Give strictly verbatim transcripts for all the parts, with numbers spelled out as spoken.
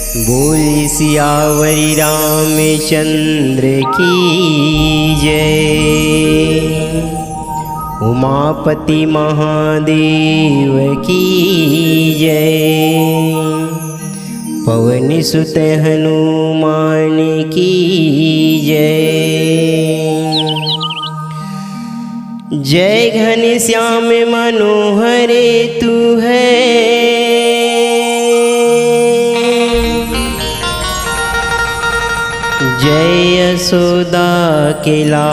बोल सियावर रामचंद्र की जय, उमापति महादेव की जय, पवन सुत हनुमान की जय। जय घनश्याम मनोहर तू है, जय यशोदा के लाल।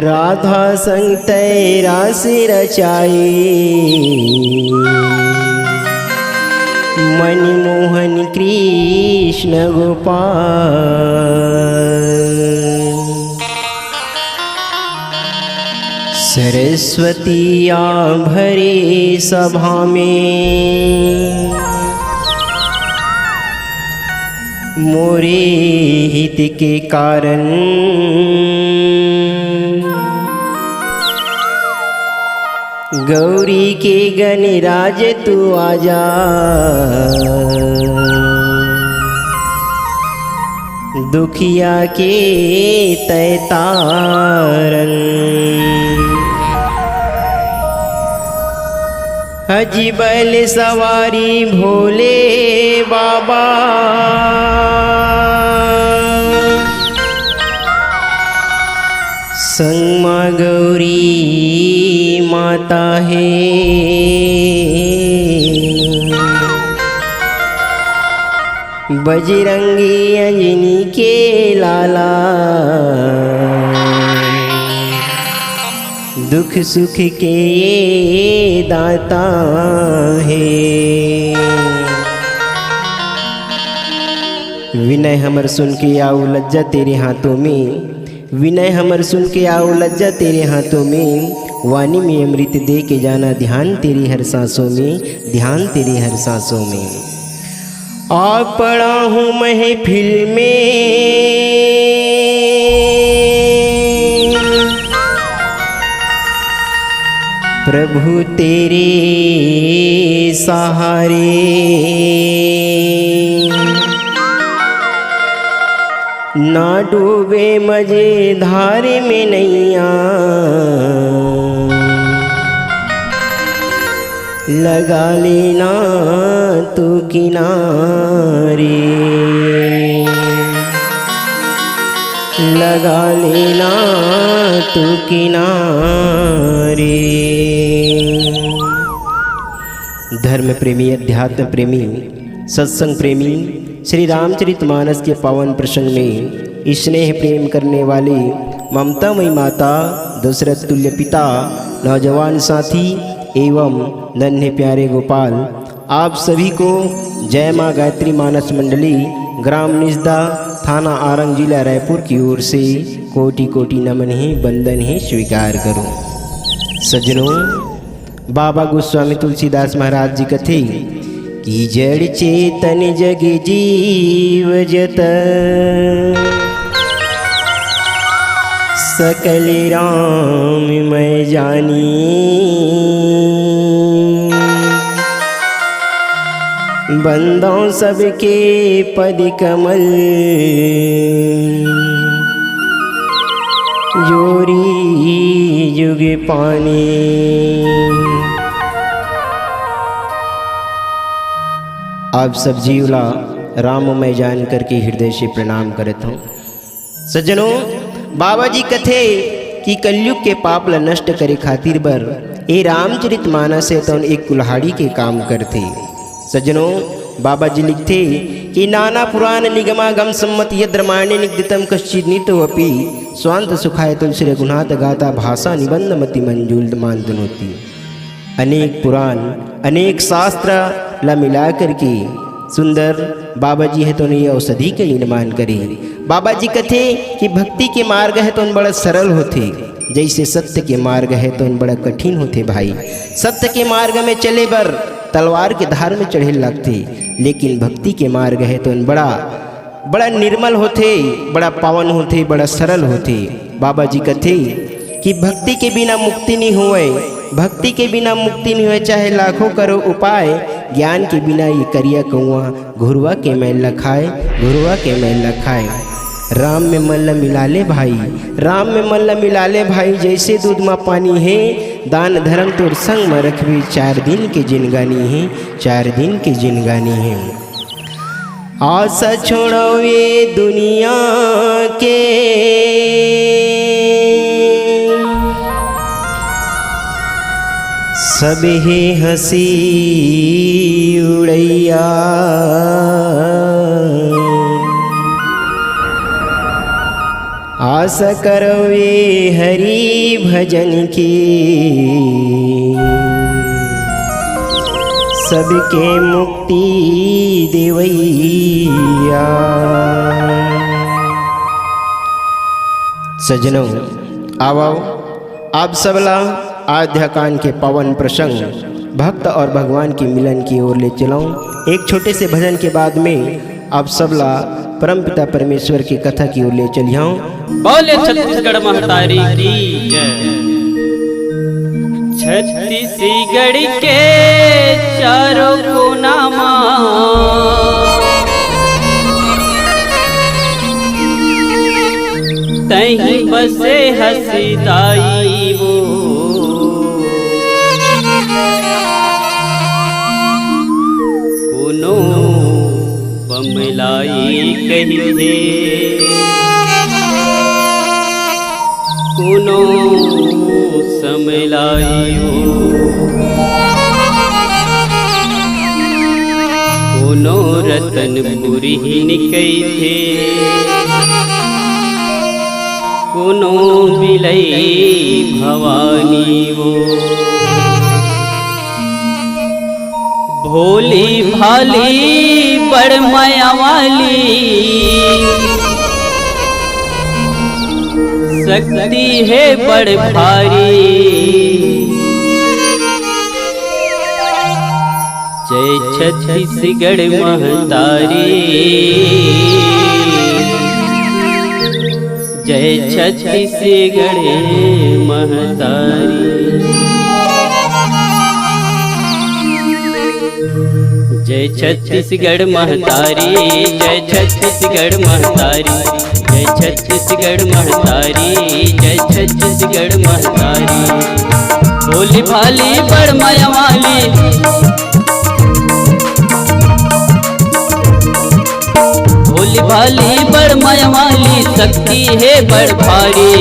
राधा संग तै रास रचाई, मनमोहन कृष्ण गोपाल। सरस्वती आ भरे सभा में, मोरे हित के कारण, गौरी के गणराज तू आजा, दुखिया के तै तारन। अजी बैल सवारी भोले बाबा, संग मा गौरी माता हे। बजरंगी अंजनी के लाला, दुख सुख के ये दाता हे। विनय हमर सुन के आऊ लज्जा तेरे हाथों में, विनय हमर सुन के आऊ लज्जा तेरे हाथों में, वाणी में अमृत दे के जाना ध्यान तेरे हर सांसों में, ध्यान तेरे हर सांसों में। आ पड़ा हूँ महफिल में, प्रभु तेरे सहारे। ना डूबे मझधार में नैया, लगा लेना तू किनारे, लगा लेना तू किनारे। धर्म प्रेमी, अध्यात्म प्रेमी, सत्संग प्रेमी, श्री रामचरित मानस के पावन प्रसंग में स्नेह प्रेम करने वाले ममतामयी माता, दशरथ तुल्य पिता, नौजवान साथी एवं नन्हे प्यारे गोपाल, आप सभी को जय माँ गायत्री मानस मंडली, ग्राम निजदा, थाना आरंग, जिला रायपुर की ओर से कोटि कोटि नमन है, वंदन है, स्वीकार करो। सज्जनों, बाबा गोस्वामी तुलसीदास महाराज जी कथे कि जड़ चेतन जग जीव जत, सकल राम मैं जानी। बंदों सबके पद कमल, जोरी जुग पानी। आप सब जीव ला राम मैं जान करके हृदय से प्रणाम करत हूँ। सज्जनों, बाबा जी कथे कि कलयुग के पाप ला नष्ट करे खातिर बर ए रामचरित मानस हे तौन एक कुल्हाड़ी के काम करथे। सज्जनों, बाबा जी लिखथे कि नाना पुराण निगमागम सम्मत यद रामायणे निगदितम कश्चित नित्य वपि स्वांत सुखाय तुलसी रघुनाथ गाथा भाषा निबंध मति मंजूल मानदनोती। अनेक पुराण, अनेक शास्त्र ला मिला करके सुंदर बाबा जी हे तो नहीं औषधि के निर्माण करे। बाबा जी कथे कि भक्ति के मार्ग हे तो बड़ा सरल होथे, जैसे सत्य के मार्ग हे तो बड़ा कठिन होथे भाई। सत्य के मार्ग में चले बर तलवार के धार में चढ़े लगथे, लेकिन भक्ति के मार्ग हे तो बड़ा, बड़ा निर्मल होथे, बड़ा पावन होथे, बड़ा सरल होथे। बाबा जी कथे कि भक्ति के बिना मुक्ति नहीं होवे, भक्ति के बिना मुक्ति नहीं होय, चाहे लाखों करो उपाय। ज्ञान के बिना ये करिया कौआ घुरवा के मैल ल खाए, घुरवा के मैल ल खाए। राम में मन ल मिला ले भाई, राम में मन ल मिला ले भाई, जैसे दूध म पानी हे। दान धर्म तोर संग म रखबे, चार दिन के जिनगानी हे, चार दिन के जिनगानी हे। आशा छोड़ो ये दुनिया के, सब हे हंसी उड़ैया। आशा करो ये हरि भजन की, सबके मुक्ति देवैया। सजनों, आवो, आप सबला आद्या कांड के पावन प्रसंग भक्त और भगवान के मिलन की ओर ले चलूं। एक छोटे से भजन के बाद में आप सबला परमपिता परमेश्वर की कथा की ओर ले चलिहौं। बोले छत्तीसगढ़ महतारी की जय। छत्तीसगढ़ के चारों कोना मा तहीं बसे हस दाई वो। कोनो बमलाई कहिथे, कोनो समलाई वो, कोनो रतनपुर ही निकैथे, कोनो बिलई भवानी वो। भोली भाली बड़ मया वाली, शक्ति हे बड़ भारी। जय छत्तीसगढ़ महतारी, जय छत्तीसगढ़ महतारी। जय छत्तीसगढ़ महतारी, जय छत्तीसगढ़ महतारी, जय छत्तीसगढ़ महतारी, जय छत्तीसगढ़ महतारी। भोली भाली बड़ मया वाली, भोली भाली बड़ मया वाली, शक्ति हे बड़ भारी।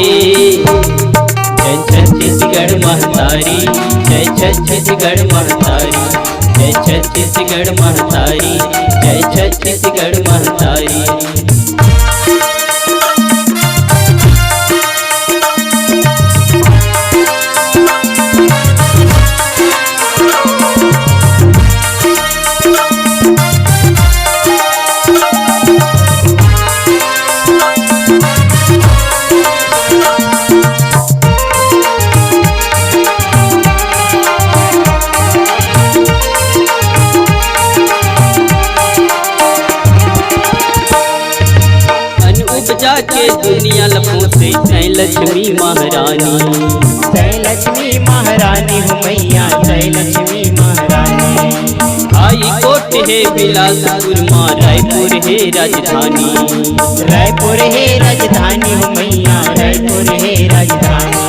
जय छत्तीसगढ़ महतारी, जय छत्तीसगढ़ महतारी, जय छत्तीसगढ़ महतारी, जय छत्तीसगढ़ महतारी। अन्न उपजा के दुनिया ल पोसे, तैं लक्ष्मी महारानी। तैं लक्ष्मी महारानी हो मैया, तैं लक्ष्मी महारानी। हाई कोर्ट हे बिलासपुर मा, रायपुर हे राजधानी। रायपुर हे राजधानी हो मैया, रायपुर हे राजधानी।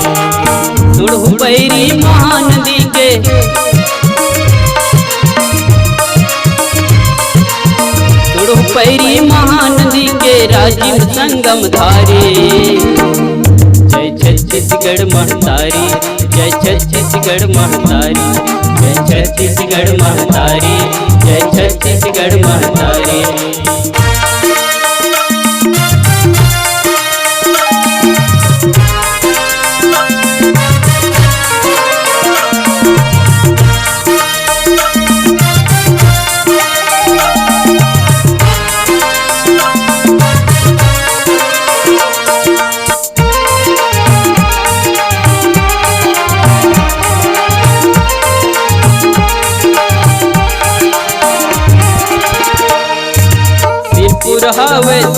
सुड़हु पैरी महानदी के, सुड़हु पैरी महानदी के राजिम संगम धारे। जय छत्तीसगढ़ महतारी, जय छत्तीसगढ़ महतारी, जय छत्तीसगढ़ महतारी, जय छत्तीसगढ़ महतारी।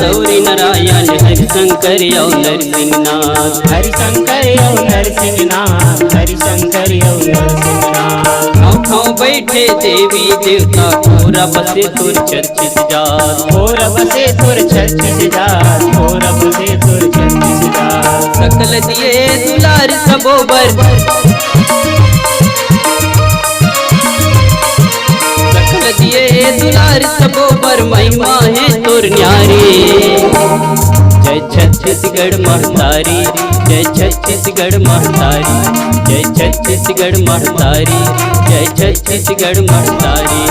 गौरी नारायण हरिशंकर अउ नरसिंहनाथ। हरिशंकर अउ नरसिंहनाथ, हरिशंकर अउ नरसिंहनाथ। ठाँव ठाँव बइठे देवी देवता, कोरा बसे तोर छत्तीस जात। कोरा बसे तोर छत्तीस जात, कोरा बसे तोर छत्तीस जात। सकल दिए दुलार सबो बर, सकल दिए दुलार सबो बर, महिमा हे तोर न्यारी। जय छत्तीसगढ़ महतारी, जय छत्तीसगढ़ महतारी, जय छत्तीसगढ़ महतारी, जय छत्तीसगढ़ महतारी।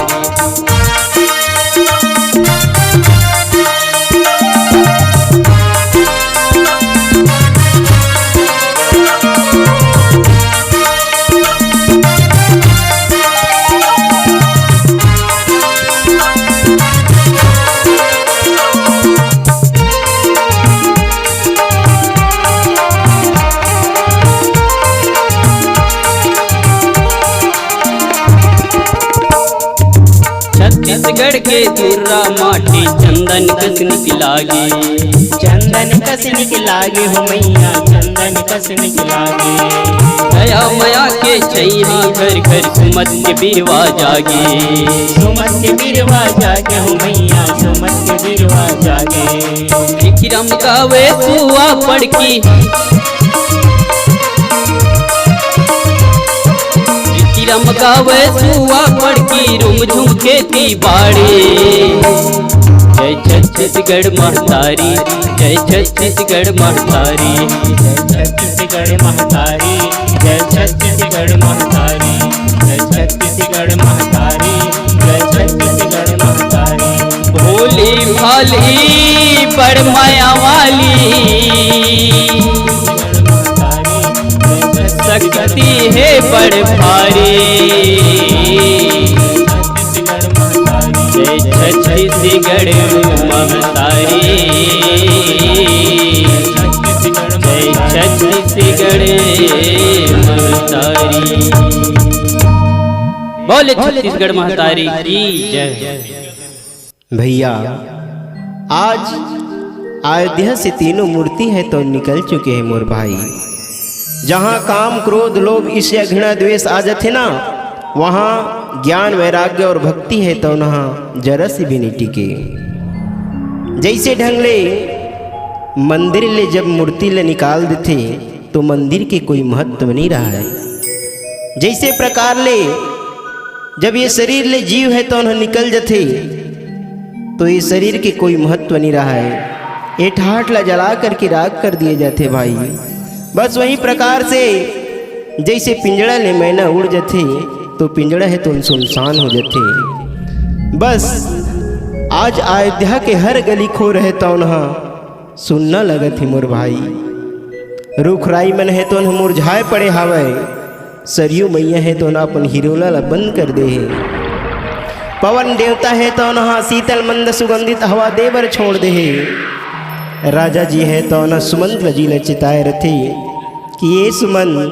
छत्तीसगढ़ के धुर्रा माटी चंदन कस निक लागे। चंदन कस निक लागे हो मैया, चंदन कस निक लागे। दया मया के छैया घर घर सुमत के बिरवा जागे। सुमत के बिरवा जागे हो मैया, सुमत के बिरवा जागे। विक्रम गावे सुआ पड़की, विक्रम गावे सुआ पड़की, रुम झुम खेती बाड़ी। जय छत्तीसगढ़ महतारी, जय छत्तीसगढ़ महतारी, जय छत्तीसगढ़ महतारी, जय छत्तीसगढ़ महतारी, जय छत्तीसगढ़ महतारी, जय छत्तीसगढ़ महतारी। भोली भाली बड़ माया वाली, शक्ति हे बड़ भारी। जय छत्तीसगढ़ महतारी, जय छत्तीसगढ़ महतारी। बोले छत्तीसगढ़ महतारी की जय। भैया, आज अयोध्या से तीनों मूर्ति हे तो निकल चुके हे मोर भाई। जहाँ काम, क्रोध, लोभ, ईर्ष्या, घृणा, द्वेष आ जाथे ना, वहाँ ज्ञान, वैराग्य और भक्ति हे तो वहाँ जरा से भी नहीं टिके। जैसे ढंग ले मंदिर ले जब मूर्ति ले निकाल देथे, तो मंदिर के कोई महत्व नहीं रहा है। जैसे प्रकार ले जब ये शरीर ले जीव हे तो ओनहा निकल जथे, तो ये शरीर के कोई महत्व नहीं रहा है। ये ठाठ ला जला करके राख कर दिए जाथे भाई। बस वही प्रकार से जैसे पिंजड़ा ले मैना उड़ जथे, तो पिंजड़ा हे तो सुनसान हो जथे। बस आज अयोध्या के हर गली खोर हे तो ओनहा सुन्ना लगत हे मोर भाई। रूख राई मन हे तो ओनहा मुरझाए पड़े हावय। सरयू मैया हे तो ओनहा अपन हिरोला ला बंद कर दे हे। पवन देवता हे तो ओनहा शीतल मंद सुगंधित हवा दे बर छोड़ दे हे। राजा जी हे तो ओनहा सुमंत जी ला चिताए रथे कि ये सुमंत,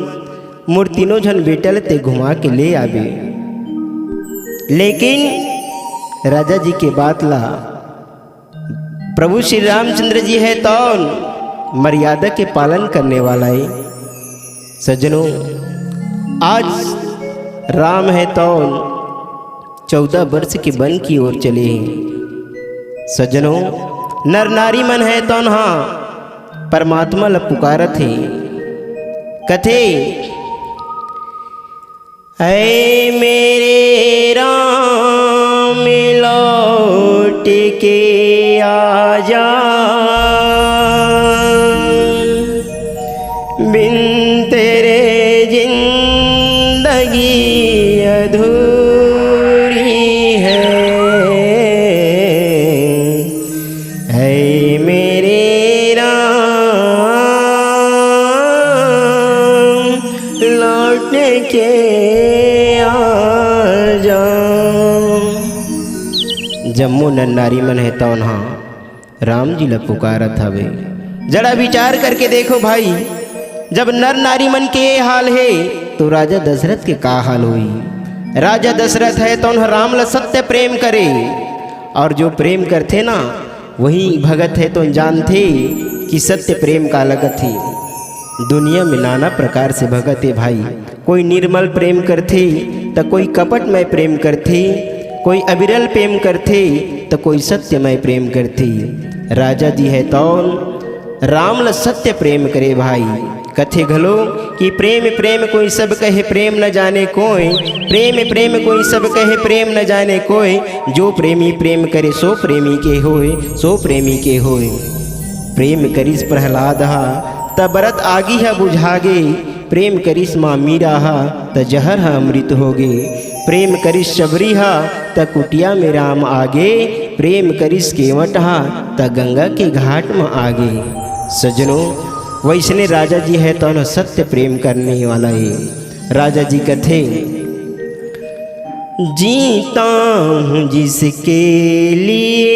मोर तीनों झन बेटा ल ते घुमा के ले आबे। लेकिन राजा जी के बात ला प्रभु श्री रामचंद्र जी हे तौन मर्यादा के पालन करने वाला हे। सज्जनों, आज राम हे तौन चौदह वर्ष के वन की ओर चले हे। सज्जनों, नर नारी मन हे तौन हा परमात्मा ला पुकारत हे, कथे, ऐ मेरे राम लौट के आजा, बिन तेरे जिंदगी अधूरी है। ऐ मेरे राम, लौट के आ जा। जम्मो नर नारी मन हे तौन हा राम जी ला पुकारत हवे। जरा विचार करके देखो भाई, जब नर नारी मन के ये हाल हे, तो राजा दशरथ के का हाल होही? राजा दशरथ हे तौन हा राम ला सत्य प्रेम करे, और जो प्रेम करथे ना, वही भगत हे तो जानथे कि सत्य प्रेम काला कथे। दुनिया में नाना प्रकार से भगत हे भाई, कोई निर्मल प्रेम करथे, त कोई कपटमय प्रेम करथे, कोई अविरल प्रेम करथे, त कोई सत्यमय प्रेम करथे। राजा जी हे तौन राम ल सत्य प्रेम करे भाई। कथे घलो कि प्रेम प्रेम कोई सब कहे, प्रेम न जाने कोय। प्रेम प्रेम कोई सब कहे, प्रेम न जाने कोय। जो प्रेमी प्रेम करे, सो प्रेमी के होय, सो प्रेमी के होय। प्रेम करिस प्रहलाद हा, त बरत आगी हा बुझागे। प्रेम करिस माँ मीरा हा, त जहर हा अमृत होगे। प्रेम करिस शबरी हा, त कुटिया में राम आगे। प्रेम करिस केवट हा, त गंगा के घाट म आगे। सजनो, वैसने राजा जी हे तौन सत्य प्रेम करने वाला हे। राजा जी कथे, जीता हूँ जिसके लिए,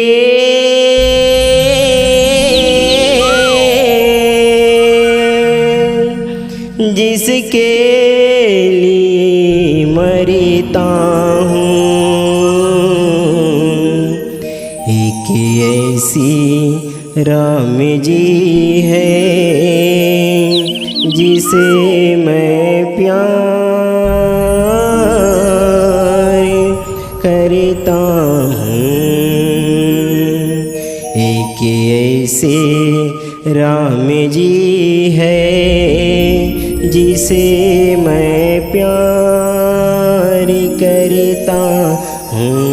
जिसके लिए मरता हूँ। एक ऐसी राम जी है जिसे मैं प्यार करता हूँ। एक ऐसे राम जी है जिसे मैं प्यार करता हूँ।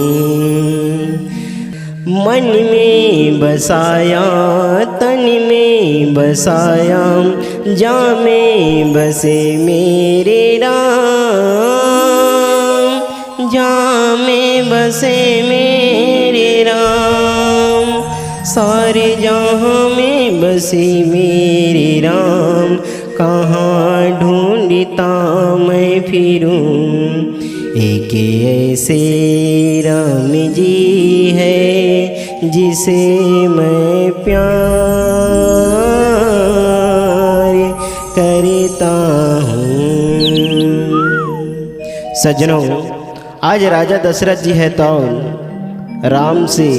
मन में बसाया, तन में बसाया, जा में बसे मेरे राम, जा में बसे मेरे राम, सारे जहाँ में बसे मेरे राम, कहाँ ढूंढता मैं फिरूं। एक ऐसे राम जी है जिसे मैं प्यार करता हूँ। सजनों, आज राजा दशरथ जी हे तौन राम से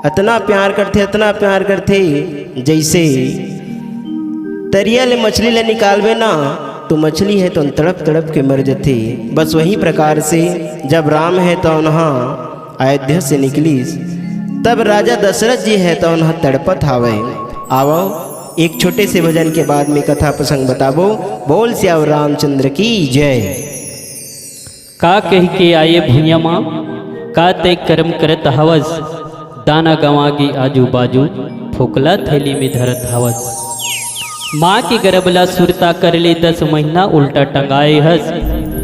अतना प्यार करथे, अतना प्यार करथे, जैसे तरिया ले मछली ला निकालबे ना, तो मछली हे तौन तड़प तड़प के मर जथे। बस वही प्रकार से जब राम हे तौन हा अयोध्या से निकलिस, तब राजा दशरथ जी हे तौन हा तड़पत हावय। आवव, एक छोटे से भजन के बाद में कथा प्रसंग बताबो। बोल सियावर रामचंद्र की जय। का कहि के आए भुइयां मा, का तैं करम करत हवस, दाना गंवा गे आजू बाजू, फोकला थैली में धरत हवस। माँ के गरभ ला सुरता कर ले, दस महीना उल्टा टंगाए हस,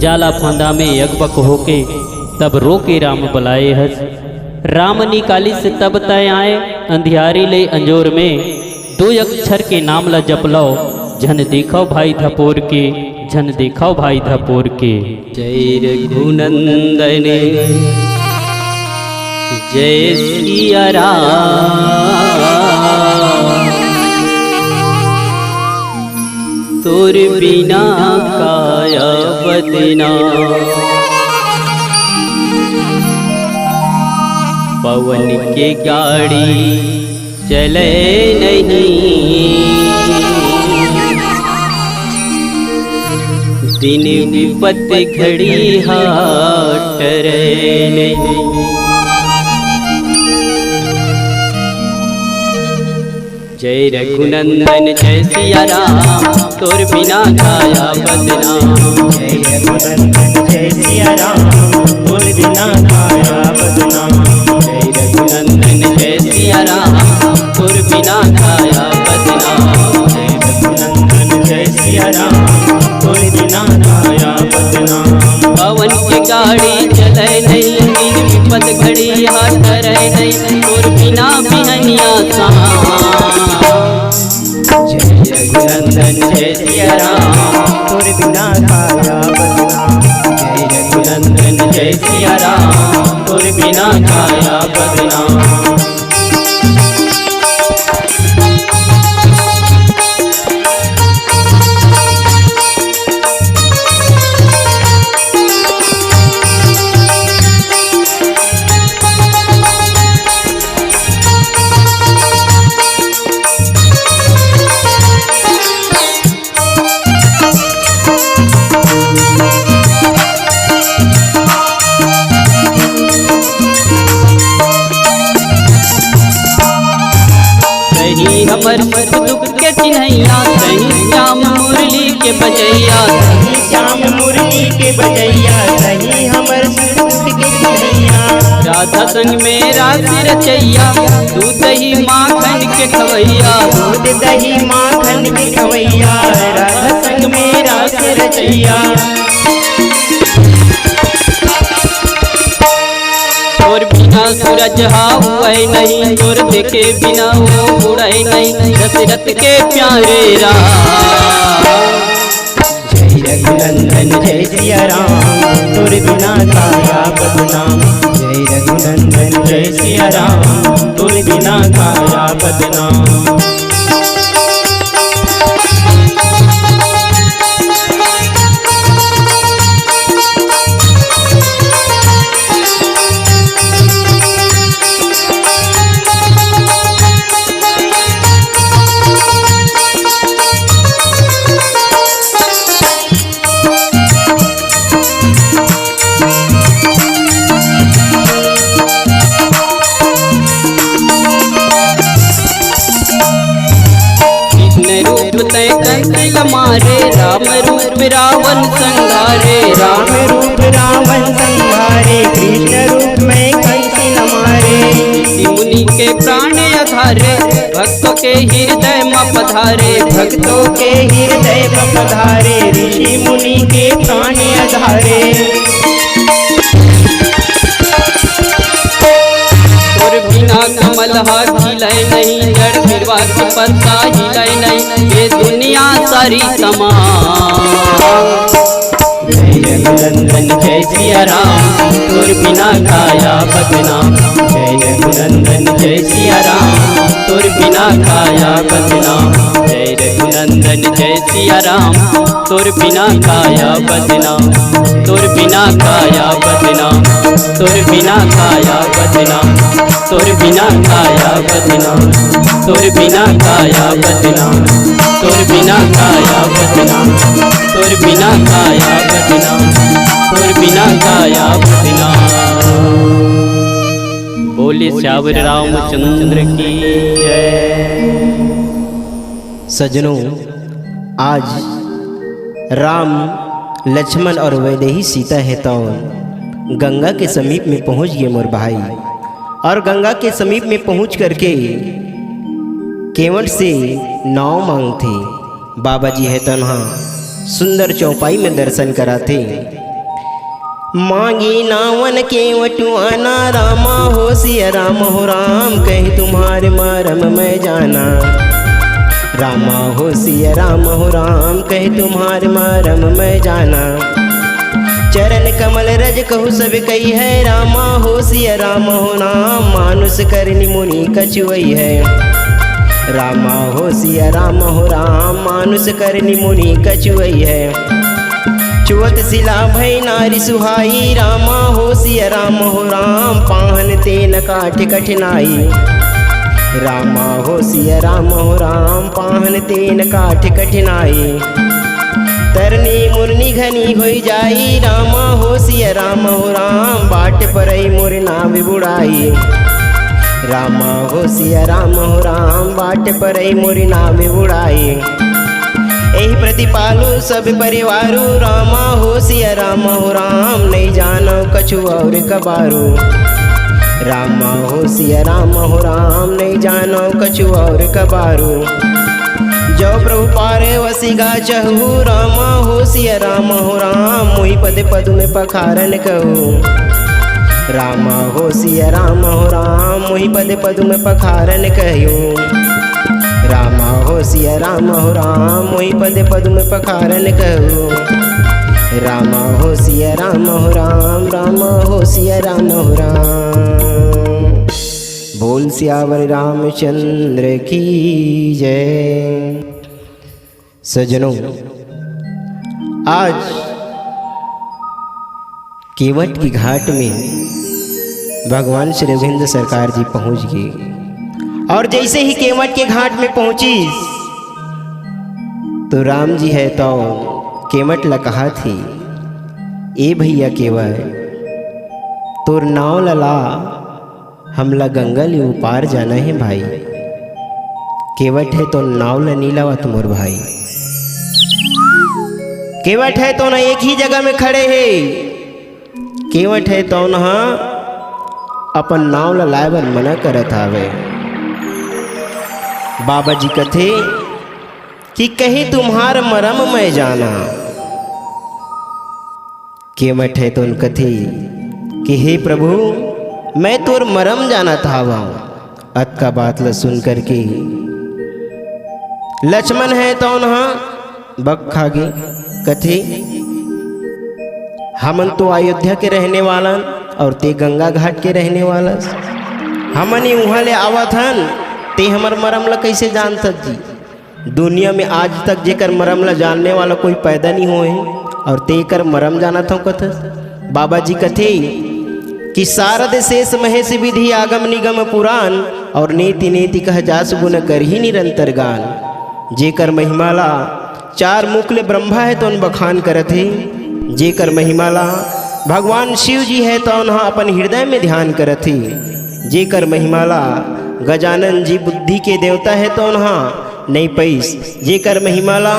जाला फांदा में अकबक होके, तब रोके राम बलाए हस। राम निकालिस तब तैं आए, अंधियारी ले अंजोर में, दो अक्षर के नाम ला जप लव, झन देखव भाई धपोर के, झन देखव भाई धपोर के। जय रघुनंदन, जय सिया राम, तोर बिना काया बदनाम। पवन के गाड़ी चले नहीं, दिन विपत घड़ी हा टरे नहीं। जय रघुनंदन जय सिया राम, तोर बिना काया बदनाम। जय रघुनंदन जय सिया राम, तोर बिना काया बदनाम। जय रघुनंदन जय सिया राम, तोर बिना काया बदनाम। जय रघुनंदन जय सिया राम, तोर बिना काया बदनाम। पवन के गाड़ी चले नहीं, दिन विपत घड़ी हा टरे नहीं, तोर बिना बिहनिया साँझ। जय रघुनंदन जय सिया राम, तोर बिना काया बदनाम। जय रघुनंदन जय सिया राम, तोर बिना काया बदनाम। हमर सुख दुख के चिन्हैया, तहीं श्याम मुरली के बजैया। श्याम मुरली के बजैया, तहीं हमर सुख दुख के चिन्हैया। राधा संग में रास रचैया, दूध दही माखन के खवैया। दूध दही माखन के खवैया, राधा संग में रास रचैया। तोर बिना सूरज हा उगय नहीं, तोर देखे बिना वो उड़य नहीं, दशरथ के प्यारे राम। जय रघुनंदन जय सिया राम, तोर बिना काया बदनाम। जय रघुनंदन जय सिया राम, तोर बिना काया बदनाम। कृष्ण रूप तय कंस ल मारे, राम रूप रावण संहारे। राम रूप रावण संहारे, कृष्ण रूप में कंस ल मारे। ऋषि मुनि के प्राण आधारे, भक्तों के हृदय म पधारे। भक्तों के हृदय म पधारे, ऋषि मुनि के प्राण आधारे। तोर बिना कमल हा खिलय नहीं, जड़ बिरवा के पत्ता हिलय नहीं, ये दुनिया सारी तमाम। जय रघुनंदन जय सिया राम, तोर बिना काया बदनाम। जय रघुनंदन जय सिया राम, तोर बिना काया बदनाम। जय रघुनंदन जय सिया राम, तोर बिना काया बदनाम। तोर बिना काया बदनाम, तोर बिना काया बदनाम, तोर बिना काया बदनाम, तोर बिना काया बदनाम, तोर बिना काया बदनाम, तोर बिना काया बदनाम, तोर बिना काया बदनाम। बोले सियावर रामचंद्र की जय। सजनों, आज राम, लक्ष्मण और वैदेही सीता हे तौन गंगा के समीप में पहुंच गए मोर भाई। और गंगा के समीप में पहुंच करके केवट से नाव मांगथे। बाबा जी हे तौन हा सुंदर चौपाई में दर्शन कराथे। मांगी नावन केवटुआना, रामा हो सिया राम हो राम, कहे तुम्हारे मरम मैं जाना। रामा हो सिया राम हो राम, कहे तुम्हारे मरम मैं जाना। चरण कमल रज कहु सब कहिहै, रामा हो सिया राम हो राम, मानुष करनी मुनि कछुवइहै। रामा हो सिया राम हो राम, मानुष करनी मुनि कछुवइहै। चुवत सिला भई नारी सुहाई, रामा हो सिया राम हो राम, पाहन तेन काट कठिनाई। रामा हो सिया राम हो राम, पाहन तेन काट कठिनाई। तरनी मुरनी घनी होई जाई, रामा हो सिया राम हो राम, बाट परई मोर नाव बुड़ाई। रामा हो सिया राम हो राम, बाट परई मोर नाव बुड़ाई। एहि प्रति पालू सब परिवारू, रामा हो सिया राम हो राम, नहीं जानो कछु और कबारू। रामा हो सिया राम हो राम, नहीं जानो कछु और कबारू। जो प्रभु पारवसी गा चहू, रामा हो सिया राम हो राम, मोहि पद पद में पखारन कहू। रामा हो सिया राम हो राम, मोहि पद पद में पखारन कहू। रामा हो सिया राम हो राम, मोहि पद पद में पखारन कहू। रामा हो सिया राम हो राम, रामा हो सिया राम हो राम। बोल सियावर रामचंद्र की जय। सजनों, आज केवट के घाट में भगवान श्री रघुवीर सरकार जी पहुंच गए। और जैसे ही केवट के घाट में पहुंची, तो राम जी हे तो केवट ला कहाथे, "ए भैया केवट, तोर नाव ला ला, हमला गंगा ले उपार जाना हे भाई।" केवट हे तोन नाव ल नी लावत मोर भाई। केवट हे तोन एक ही जगह में खड़े हे। केवट हे तोन ह अपन नाव ल लाए बर मना करत हावे। बाबा जी कथे कि कहीं तुम्हार मरम मैं जाना। केवट हे तोन कथे कि हे प्रभु, मैं तोर मरम जानत हावंव। अतका बात ल सुन करके लक्ष्मण हे तोन ह बक खा गे। कथे, हमन तो अयोध्या के रहने वालन और ते गंगा घाट के रहने वालस। हमन ही उहाँ ले आवत हन, ते हमर मरम ल कइसे जानथस जी? दुनिया में आज तक जेकर मरम ला जानने वाला कोई पैदा नहीं होए और तेकर मरम जानत हव कथस। बाबा जी कथे कि सारद शेष महेश विधि आगम निगम पुराण और नीति नीति कह जास गुण करही निरंतर गान। जेकर महिमा ला चार मुख ले ब्रह्मा हे तोन बखान करत हे, जेकर महिमा ला भगवान शिव जी हे तोन ह अपन हृदय में ध्यान करत हे, जेकर महिमा ला गजानन जी बुद्धि के देवता हे तोन ह नइ पइस, जेकर महिमा ला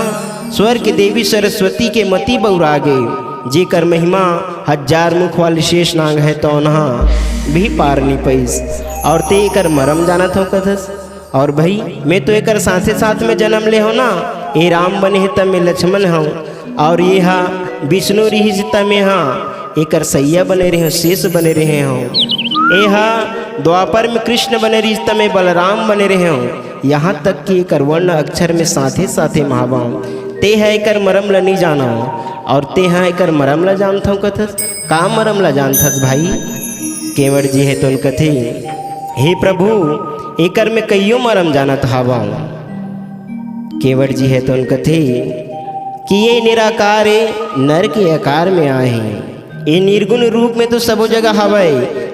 स्वर के देवी सरस्वती के मति बउरा गे, जेकर महिमा हजार मुख वाले शेष नाग हे तोन ह भी पार नइ पइस। और ते एकर मरम जानत हव कथस। और भाई, मैं तो एकर साथे साथ में जन्म ले हव ना, ए राम बने हे त मैं लक्ष्मण हव, और ये हा विष्णु रिहिस त मैं हा एकर सैया बने रहे हव, शेष बने रहे हव। ए हा द्वापर में कृष्ण बने रिहिस त मैं बलराम बने रहे हव। यहाँ तक कि एकर वर्ण अक्षर में साथे साथे महावाम। ते ह एकर मरम ल नी जानव और ते ह एकर मरम ल जानथव कथस। का मरम ल जानथस भाई? केवट जी हे तोन कथे, हे प्रभु, एकर में कइयो मरम जानत हावव। केवट जी हे तोन कथे कि ये निराकार ए, नर के आकार में आए हे। ये निर्गुण रूप में तो सबो जगह हवय,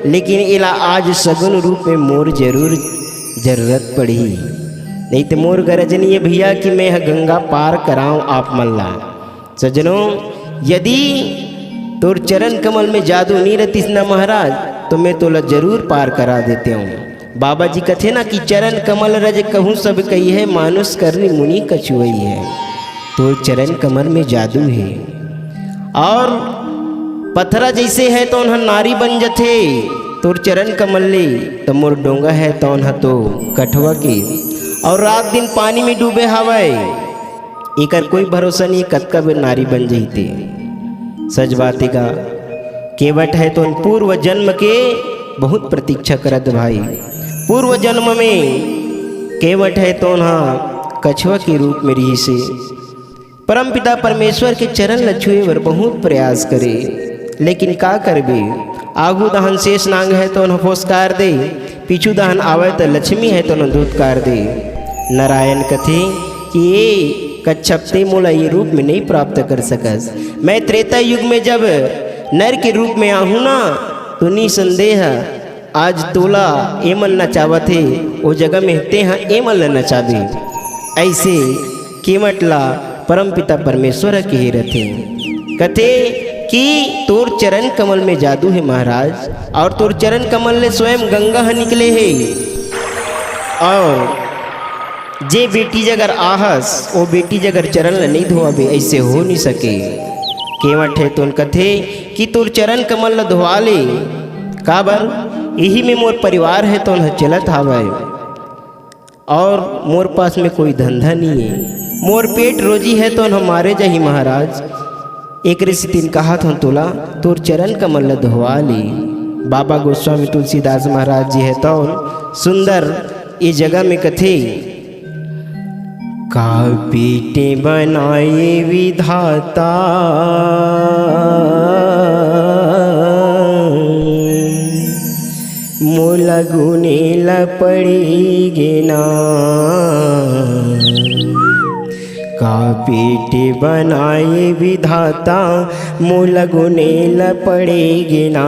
लेकिन एला आज सगुण रूप में मोर जरूर जरूरत पड़ही। नहीं तो मोर गरज नइ हे भैया कि मैं ह गंगा पार कराऊं आप मन ला। सज्जनों, यदि तोर चरण कमल में जादू नइ रहतिस ना महाराज, तो मैं तोला जरूर पार करा देतेंव। बाबा जी कथे ना कि चरण कमल रज कहूँ सब कही है, मानुष करनी मुनि कछुवई है। तोर चरण कमल में जादू हे। और पथरा जइसे हे तोन ह नारी बन जथे, तोर चरण कमल ले त मोर डोंगा हे तोन ह तो कठवा के और रात दिन पानी में डूबे हवय। एकर कोई भरोसा नइ हे, कतका बेर नारी बन जही ते। सच बात हे का? केवट हे तोन पूर्व जन्म के बहुत प्रतीक्षा करत भाई। पूर्व जन्म में केवट हे तोन ह कछवा के रूप में रिहिस हे। परमपिता परमेश्वर के चरण ल छुए बर बहुत प्रयास करे, लेकिन का करबे, आगू दहन शेष नांग हे तोन ह फोसकार दे, पीछू दहन आवय त लक्ष्मी हे तोन ह धुतकार दे। नारायण कथे कि ए कच्छप, ते मोला ये रूप में नइ प्राप्त कर सकस। मैं त्रेता युग में जब नर के रूप में आहूँ ना, तो निसंदेह आज तोला एमन नचावत हे, ओ जगह में तेहा एमन ल नचाबे। अइसे केवट ला परमपिता परमेश्वर ह केहे रथे, कथे कि तोर चरण कमल में जादू हे महाराज, और तोर चरण कमल ले स्वयं गंगा ह निकले हे। और जे बेटी जगर आहस, ओ बेटी जगर चरण ल नइ धोवाबे, अइसे हो नइ सके। केवट हे तोन कथे कि तोर चरण कमल ल धोवा ले, काबर इही में मोर परिवार हे तोन ह चलत हावय, और मोर पास में कोई धंधा नइ हे, मोर पेट रोजी हे तोन ह मारे जाही महाराज। एकरे सेतिन कहत हंव तोला, तोर चरण कमल ल धोवा ले। बाबा गोस्वामी तुलसीदास महाराज जी हे तोन सुंदर ए जगह में कथे, का पेट बनाए विधाता, मोला गुने ल पड़े गे ना। का पेट बनाए विधाता, मोला गुने ल पड़े गे ना।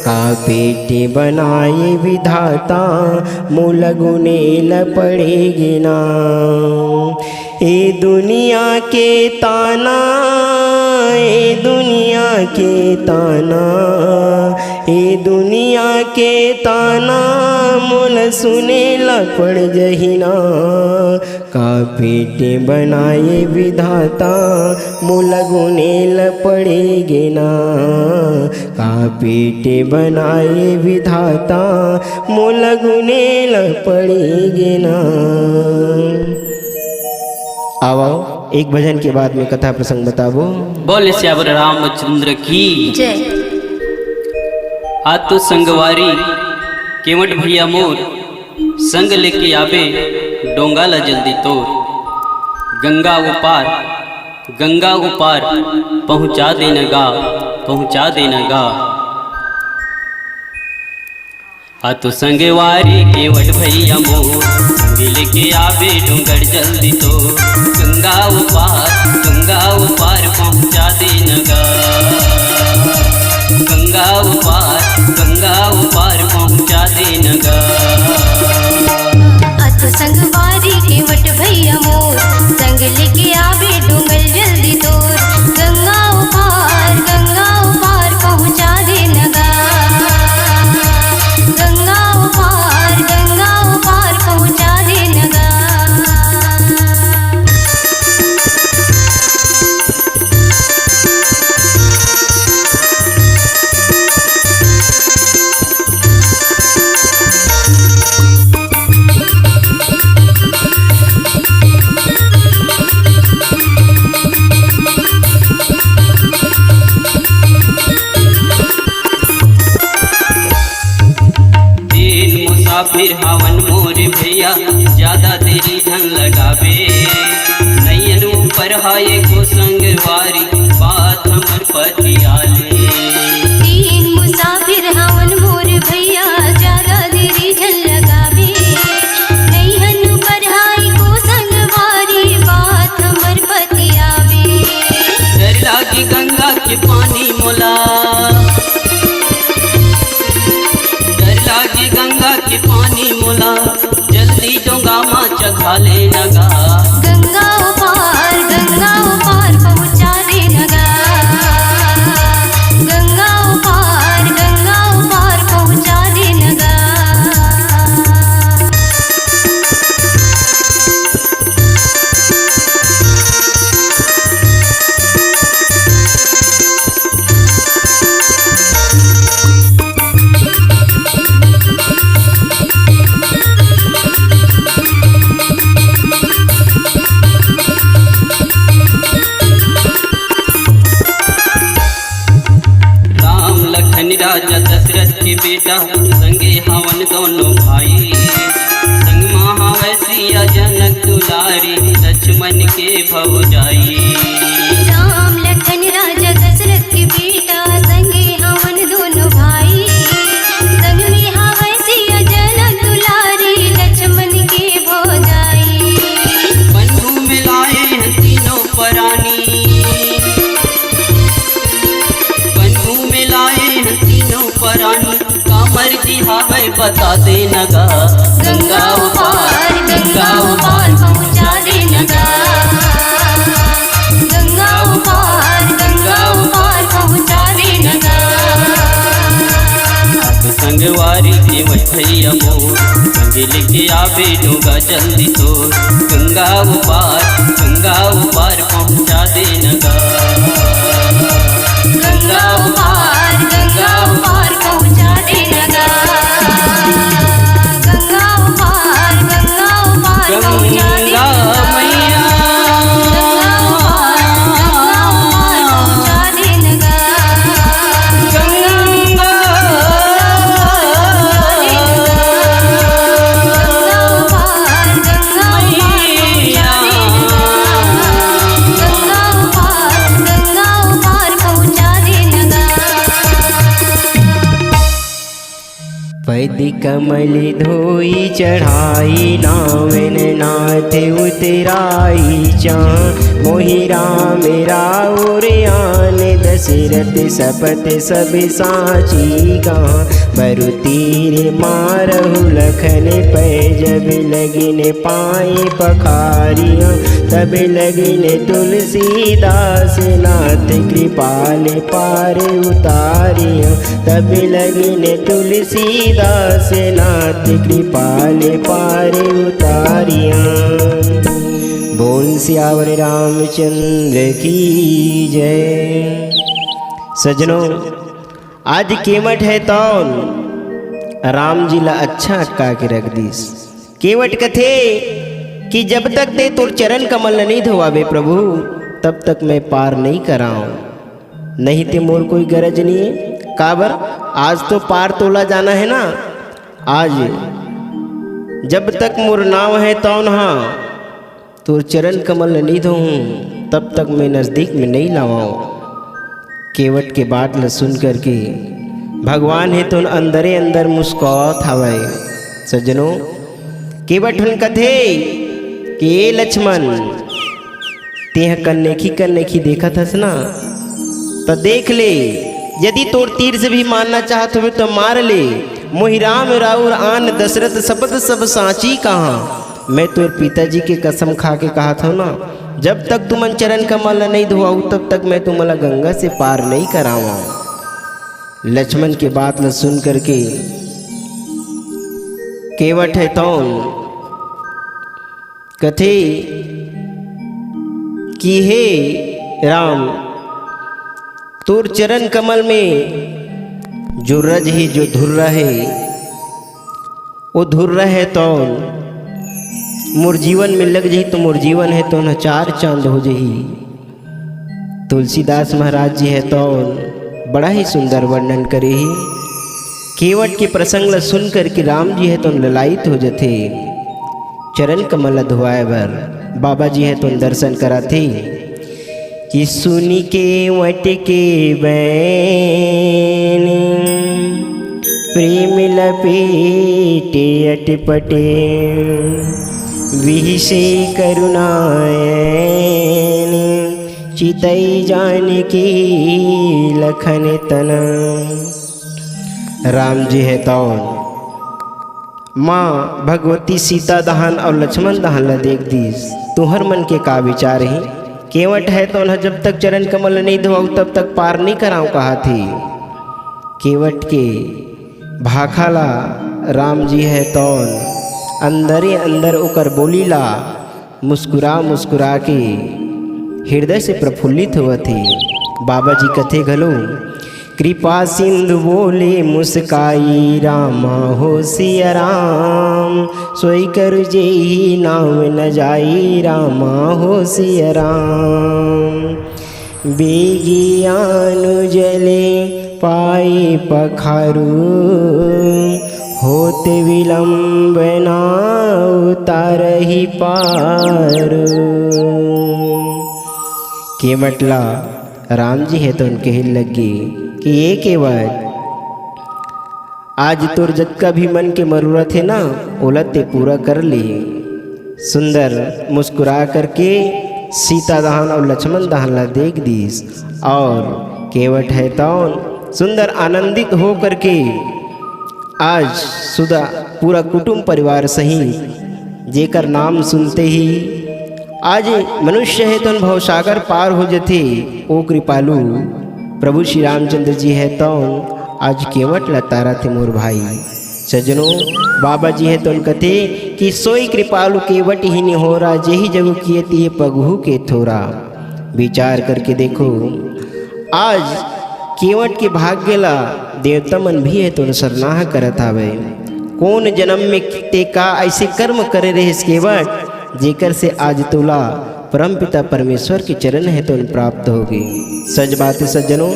का पेट बनाए विधाता, मोला गुने ल पड़े गे ना। ए दुनिया के ताना, ए दुनिया के ताना, ए दुनिया के ताना मोला सुने ला पड़ जही ना, का पेटे बनाए विधाता मोला गुने ला पड़ेगे ना, का पेटे बनाए विधाता मोला गुने ला पड़ेगे ना। आवो, एक भजन के बाद में कथा प्रसंग बताबो। बोले सियावर रामचंद्र की जय। आ तो संगवारी केवट भैया मोर, संग लेके आबे डोंगा ला जल्दी तोर। गंगा उपार, गंगा उपार पहुँचा देना गा, पहुँचा देना गा। आ तो संगवारी केवट भैया मोर, संग लेके आबे डोंगर जल्दी तो। गंगा उपार, गंगा उपार पहुँचा देना गा। गंगा उपार, गंगा उपार पहुँचा देना गा। अत संगवारी केवट भैया मोर, संग लेके आबे डोंगर जल्दी तोर। गंगा उपार, गंगा उपार पहुँचा देना गा। गंगा उपार, गंगा उपार पहुँचा देना गा। तीन मुसाफिर हवन मोर भैया, ज्यादा देरी झन लगाबे। नैयन ऊपर हाय को संगवारी, बात हमर पतियाले। तीन मुसाफिर हवन मोर भैया, ज्यादा देरी झन लगाबे। नैयन ऊपर हाय को संगवारी, बात हमर पतियाबे। डर लागी गंगा के पानी मोला, डर लागी गंगा के पानी मोला, जल्दी डोंगा मा चघा लेना गा। गंगा उपार, गंगा उपार पहुँचा देना गा। गंगा उपार, गंगा उपार पहुँचा देना गा। राम लखन राजा दशरथ के बेटा, संगे हवन दोनों भाई। संग मा हवै सिया जनक दुलारी, लक्ष्मण के भौजाई। राम लखन राजा दशरथ के बेटा, संगे हवन दोनों भाई। संग में हवै सिया जनक दुलारी, लक्ष्मण के भौजाई। बन घूमे लाए हैं तीनों परानी, बन घूमे लाए हैं तीनों परानी, का मर्जी हावै बता देना गा। गंगा उपार, गंगा उपार पहुँचा देना गा। गंगा उपार, गंगा उपार पहुँचा देना गा। संगवारी के भैया मोर, संग लेके आबे डोंगा जल्दी तोर। गंगा उपार, गंगा उपार पहुँचा देना गा। गंगा उपार, गंगा उपार पहुँचा देना गा। गंगा उपार, गंगा उपार पहुँचा देना गा। गंगा मैया। गंगा उपार, गंगा उपार पहुँचा देना गा। गंगा। गंगा उपार, गंगा उपार पहुँचा देना गा। गंगा उपार, गंगा उपार पहुँचा देना गा। पैदी कमल धोई चढ़ाई, नावेन नाथ उतराई चा। मोहि राम राउर आन सिरत सपत सब साची कहा। बरु तीर मारहु लखन पै, जब लगिन पाए पखारिया। तब लगिन तुलसीदास नाथ, कृपाल पार उतारिया। तब लगिन तुलसीदास नाथ, कृपाल पार उतारिया। बोल सियावर रामचंद्र की जय। सजनों, आज केवट हे तौन राम जी ला अच्छा अटका के रख दीस। केवट कथे कि जब तक ते तोर चरण कमल ल नहीं धोवाबे प्रभु, तब तक मैं पार नहीं कराऊं। नहीं ते मोर कोई गरज नहीं है। काबर? आज तो पार तोला जाना है ना। आज जब तक मोर नाव है तौन हा तोर चरण कमल ल नहीं धोऊं, तब तक मैं नजदीक में नहीं लावाऊं। केवट के बात ल सुन करके भगवान हे तोन अंदरे अंदर मुस्कुरात हवय। सज्जनों, केवट हुन कथे कि ए लक्ष्मण, तेह कन्नेखी कन्नेखी देखत हस ना, त देख ले, यदि तोर तीर से भी मारना चाहत होबे त मार ले। मोहि राम राउर आन दशरथ सपत सब साची कहा। मैं तोर पिताजी के कसम खा के कहत हव ना, जब तक तुमन चरण कमल ल नहीं धोवाहू, तब तक मैं तुमन ला गंगा से पार नहीं करावा। लक्ष्मण के बात ल सुन करके केवट हे तौन कथे कि हे राम, तोर चरण कमल में जो रज हे, जो धुर्रा हे, वो धुर्रा हे तौन मोर जीवन में लग जही तो मोर जीवन हे तौन चार चांद हो जही। तुलसीदास महाराज जी हे तौन बड़ा ही सुंदर वर्णन करे हे। केवट के प्रसंग ल सुन करके राम जी हे तौन ललायित हो जथे। चरण कमल ल धोवाए बर बाबा जी हे तौन दर्शन कराथे कि सुनि केवट के बैन प्रेम लपेटे अटपटे। विहिसे करुणायन चितई जानकी लखन तना। राम जी हे तौन माँ भगवती सीता दहन अउ लक्ष्मण दहन ला देख दीस। तुहर मन के का विचार हे? केवट हे तौन ह जब तक चरण कमल नहीं धोवाऊ तब तक पार नहीं कराऊं कहा थे। केवट के भाखा ला राम जी हे तौन अंदरे अंदर ओकर बोली ला मुस्कुरा मुस्कुरा के हृदय से प्रफुल्लित होवत हे। बाबा जी कथे घलो, कृपा सिंधु बोले मुस्काई, रामा हो सिया राम, सोई कर जेहि नाव न जाई, रामा हो सिया राम। बेगियानु जले पाए पखारू, होत विलंब ना उतारहि पारू। केवट ला राम जी हे तौन कहे लगे कि ये केवट, आज तोर जतका भी मन के मरूरत हे ना, ओला ते पूरा कर ले। सुंदर मुस्कुरा करके सीता दहन अउ लक्ष्मण दहन ला देख दीस अउ केवट हे तौन सुंदर आनंदित हो करके आज सुधा पूरा कुटुंब परिवार सहित जेकर नाम सुनते ही आज मनुष्य हे तौन भवसागर पार हो जथे, ओ कृपालु प्रभु श्री रामचंद्र जी हे तौन आज केवट ला तारत हे मोर भाई। सज्जनों, बाबा जी हे तौन कथे कि सोई कृपालु केवट ही निहोरा, जेहि जगु किए तिहि पगहू के थोरा। विचार करके देखो, आज केवट के भाग्य ला देवता मन भी हे तौन सरनाह करत हावे। कोन जन्म में ते का ऐसे कर्म करे रहिस केवट, जेकर से आज तोला परमपिता परमेश्वर के चरण हे तौन प्राप्त होगे। सच बात हे सज्जनों,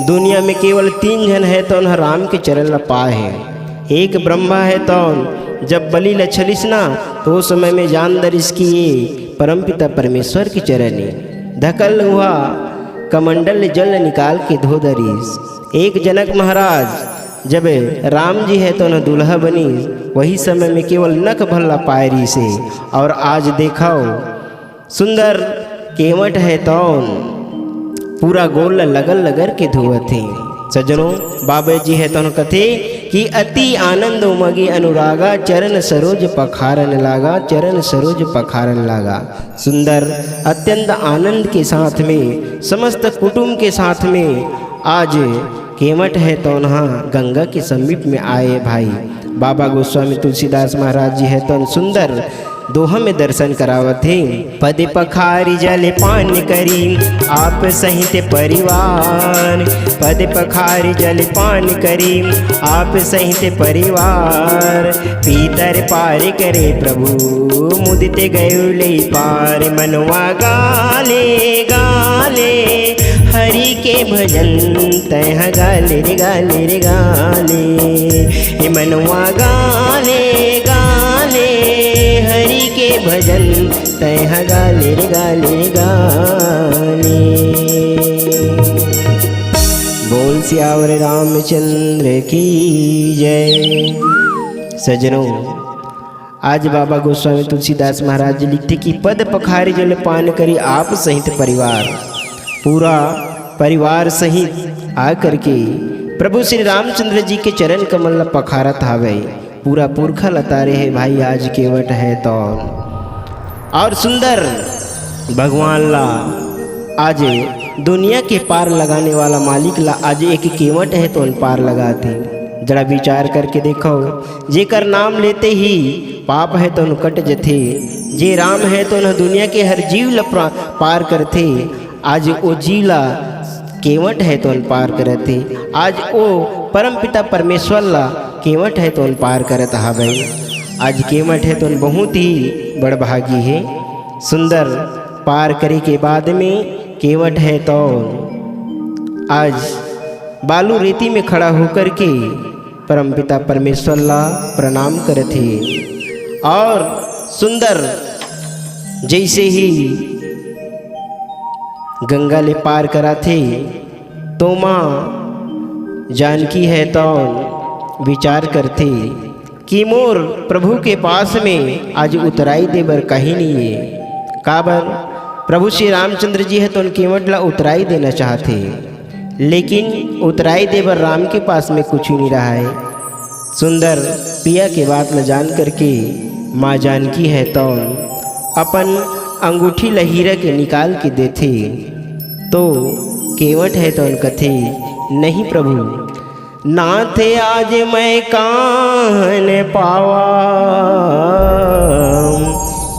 दुनिया में केवल तीन झन हे तौन ह राम के चरण ला पाए हे। एक ब्रह्मा हे तौन जब बलि ल छलिस ना, तो ओ समय में जान दरिस कि ये परमपिता परमेश्वर के चरण हे। धकल उहा कमंडल ले जल निकाल के धो दरिस। एक जनक महाराज जब राम जी हे तौन दूल्हा बनिस, वही समय में केवल नख भर ला पाए रिहिस हे। अउ आज देखव सुंदर केवट हे तौन पूरा गोड़ ला लगल लगल के धोवत हे। सज्जनों, बाबा जी हे तोन कथे कि अति आनंद उमगे अनुरागा, चरण सरोज पखारन लागा, चरण सरोज पखारन लागा। सुंदर, अत्यंत आनंद के साथ में, समस्त कुटुंब के साथ में आज केवट हे तोन हा गंगा के समीप में आए भाई। बाबा गोस्वामी तुलसीदास महाराज जी हे तोन सुंदर दोहा में दर्शन करावत हे। पद पखारी जल पान करी, आप सहित परिवार। पद पखारी जल पान करी, आप सहित परिवार। पीतर पार करे प्रभु, मुदित गयो ले पार। मनवा गाले गाले, हरि के भजन तह गाले रे गाले रे गाले। ए मनवा गाले गाले, हरि के भजन तह गाले रे गाले रे गाले। बोल सियावर रामचंद्र की जय। सज्जनों, आज बाबा गोस्वामी तुलसीदास महाराज जी लिखथे कि पद पखारी जल पान करी, आप सहित परिवार। पूरा परिवार सहित आ करके प्रभु श्री रामचंद्र जी के चरण कमल ला पखारत हावय। पूरा पुरखा ला तारे हे भाई, आज केवट हे तोन। और सुंदर भगवान ला आज दुनिया के पार लगाने वाला मालिक ला आज एक केवट हे तोन पार लगाथे। जरा विचार करके देखो, जेकर नाम लेते ही पाप हे तोन कट जथे, जे राम हे तोन दुनिया के हर जीव ला प्रा-, पार करथे। आज ओ जीव ला केवट हे तोन पार करत हे। आज ओ परमपिता परमेश्वर ला केवट हे तोन पार करत हावय। आज केवट हे तोन बहुत ही बड़भागी हे। सुंदर, पार करे के बाद में केवट हे तोन आज बालू रेती में खड़ा होकर के परमपिता परमेश्वर ला प्रणाम करत हे। और सुंदर, जैसे ही गंगा ले पार कराथे, तो माँ जानकी हे तौन विचार करथे कि मोर प्रभु के पास में आज उतराई दे बर कहीं नहीं हे। काबर? प्रभु श्री रामचंद्र जी हे तौन केवट ला उतराई देना चाहथे, लेकिन उतराई दे बर राम के पास में कुछ नहीं रहा हे। सुंदर पिया के बात ल जान करके माँ जानकी हे तौन अपन अंगूठी ल हीरा के निकाल के देथे, तो केवट हे तौन कथे, "नहीं प्रभु, नाथ आज मैं काहन पावा,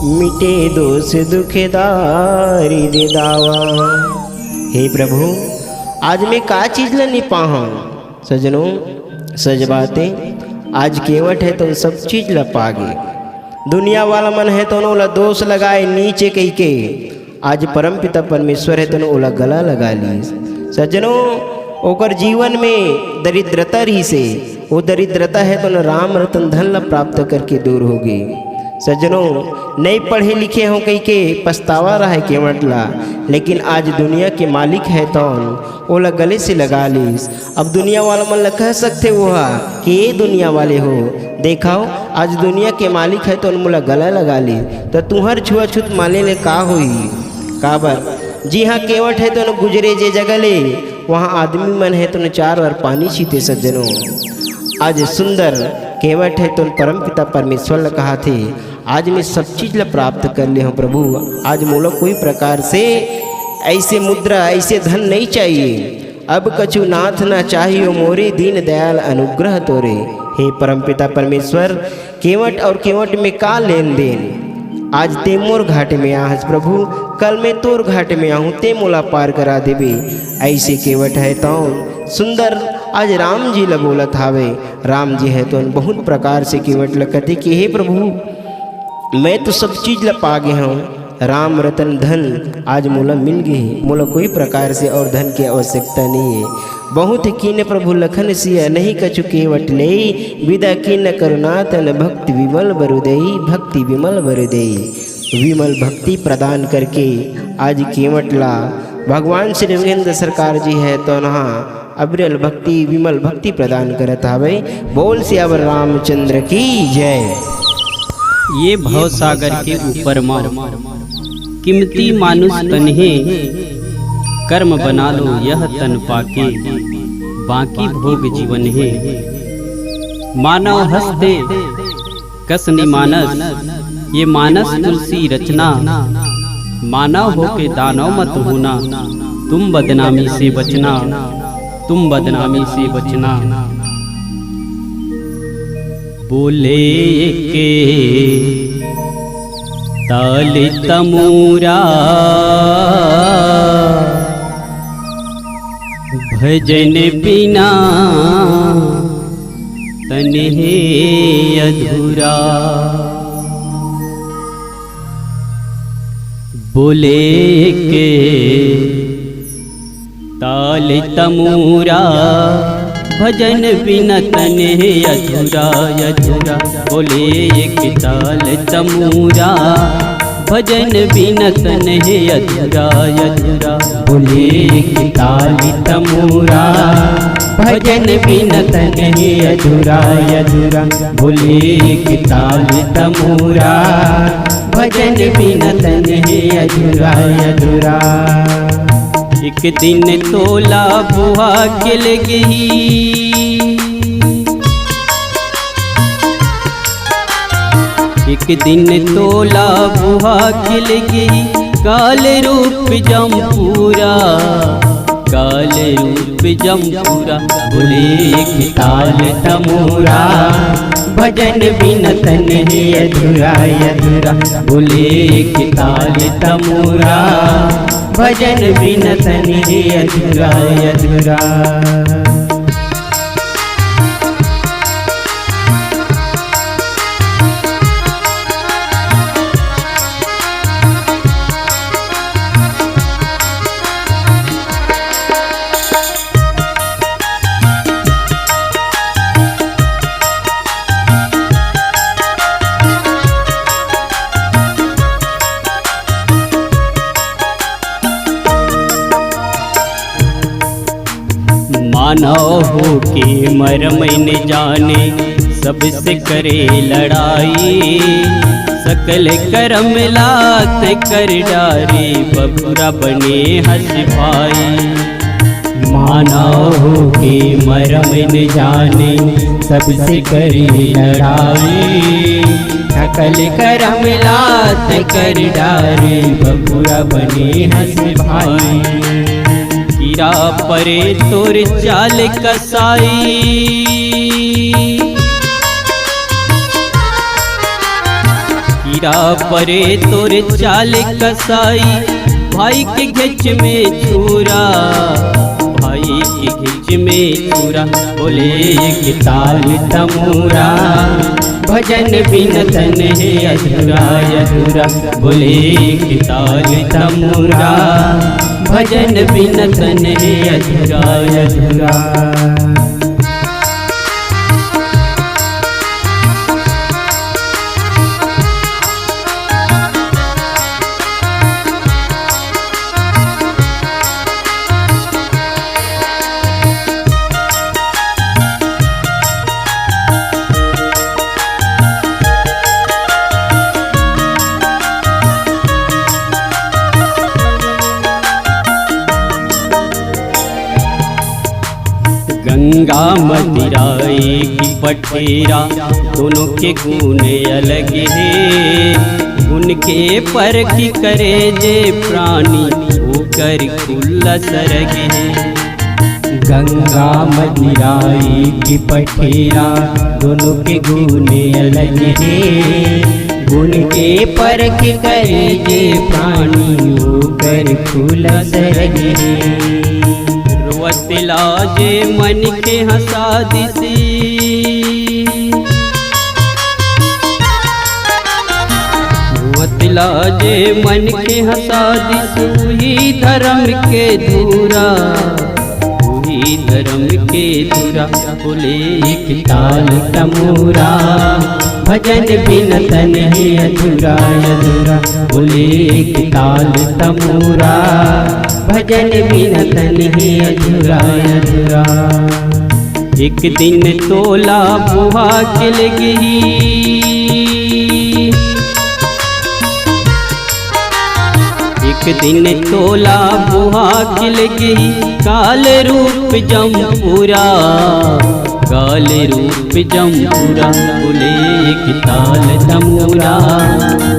मिटे दोष दुख दारिद दावा।" हे प्रभु, आज मैं का चीज ल नहीं पाहूँ? सज्जनों, सच बात हे, आज केवट हे तौन सब चीज ला पागे। दुनिया वाला मन हे तौन ओला दोष लगाए नीचे कहिके, आज परमपिता परमेश्वर हे तौन ओला गला लगा लीस। सज्जनों, ओकर जीवन में दरिद्रता रहिसे, वो दरिद्रता हे तौन राम रतन धन ला प्राप्त करके दूर होगे। सज्जनों, नहीं पढ़े लिखे हों कहिके पछतावा रहा हे केवट ला, लेकिन आज दुनिया के मालिक हे तौन ओला गले से लगा लीस। अब दुनिया वाला मन ला कह सकथे वो हा कि ए दुनिया वाले हो, देखव, आज दुनिया के मालिक हे तौन मोला गला लगा लीस, त तुंहर छुआछूत माने ले का होही? काबर, जिहाँ केवट हे तौन गुजरे जे जगह ले, वहाँ आदमी मन हे तौन चार बार पानी छीते। सज्जनों, आज सुंदर केवट हे तौन परमपिता परमेश्वर ला कहाथे, आज मैं सब चीज ला प्राप्त कर ले हूँ प्रभु, आज मोला कोई प्रकार से ऐसे मुद्रा, ऐसे धन नहीं चाहिए। अब कछु नाथ ना चाहियो मोरे, दीन दयाल अनुग्रह तोरे। हे परमपिता परमेश्वर, केवट और केवट में का लेन देन? आज ते मोर घाट में आहस प्रभु, कल मैं तोर घाट में आहूँ, ते मोला पार करा देबे। ऐसे केवट हे तौन सुंदर आज राम जी ला बोलत हावे। राम जी हे तौन बहुत प्रकार से केवट ला कथे कि हे प्रभु, मैं तो सब चीज ला पा गे हूँ, राम रतन धन आज मोला मिल गे हे, मोला कोई प्रकार से और धन के आवश्यकता नहीं हे। बहुत कीन प्रभु लखन सिया, नहीं कछु केवट लेई, विदा कीन करुणा तन भक्ति विमल बरु देई, भक्ति विमल बरु देई। विमल भक्ति प्रदान करके आज केवट ला भगवान श्री रघुवीर सरकार जी हे तौन हा अविरल भक्ति, विमल भक्ति प्रदान करत हावे। बोल सियावर रामचंद्र की जय। ये भव सागर के ऊपर म कीमती मानुष तन हे, कर्म बना लो यह तन पाके, बाकी भोग जीवन हे। मानव हस्ते कस निमानस, ये मानस तुलसी रचना। मानव होके दानव मत होना, तुम बदनामी से बचना, तुम बदनामी से बचना। बोले के ताल तमूरा, भजन बिना तन हे अधूरा। बोले के ताल तमूरा, भजन बिना तन हे अधूरा, अधूरा। बोले एक ताल तमूरा, भजन बिना तन हे अधूरा, अधूरा। बोले एक ताल तमूरा, भजन बिना तन हे अधूरा, अधूरा। बोले एक ताल तमूरा, भजन बिना तन हे अधूरा, अधूरा। एक दिन तोला बुहा के ले गई, एक दिन तोला बुहा के ले गई, काल रूप जमपुरा, काल रूप जमपुरा। बोले एक ताल तमूरा, भजन बिना तन हे अधूरा, अधूरा। बोले एक ताल तमूरा, भजन बिना तन हे अधूरा, अधूरा। मानव होके मरम न जाने, सबसे करे लड़ाई। सकल करम ला तैं कर डारे, बबुरा बने हस भाई। मानव होके मरम न जाने, सबसे करे लड़ाई। सकल करम ला तैं कर डारे, बबुरा बने हस भाई। कीरा परे तोर चाल कसाई, कीरा परे तोर चाल कसाई, भाई के घेंच में छुरा, भाई के घेंच में छुरा। बोले एक ताल तमूरा, भजन बिना तन हे अधूरा, अधूरा। बोले एक ताल तमूरा, भजन बिना तन हे अधूरा, अधूरा। गंगा मदिरा एक पठेरा, दोनों के गुण अलग हे। गुण के परख करे जे प्राणी, ओकर खुला सरग हे। गंगा मदिरा एक पठेरा, दोनों के गुण अलग हे। गुण के परख करे जे प्राणी, ओकर खुला सरग हे। रोवत लाजे मन के हंसा दिसी, रोवत लाजे मन के हंसा दिस, उही धर्म के धूरा, उही धर्म के धूरा। बोले एक ताल तमूरा, भजन बिना तन हे अधूरा, अधूरा। बोले एक ताल तमूरा, भजन बिना तन हे अधूरा, अधूरा। एक दिन तोला बुहा के ले गई, एक एक दिन तोला बुहा के लेगही काल रूप जमपुरा, काल रूप जमपुरा। बोले एक ताल तमूरा,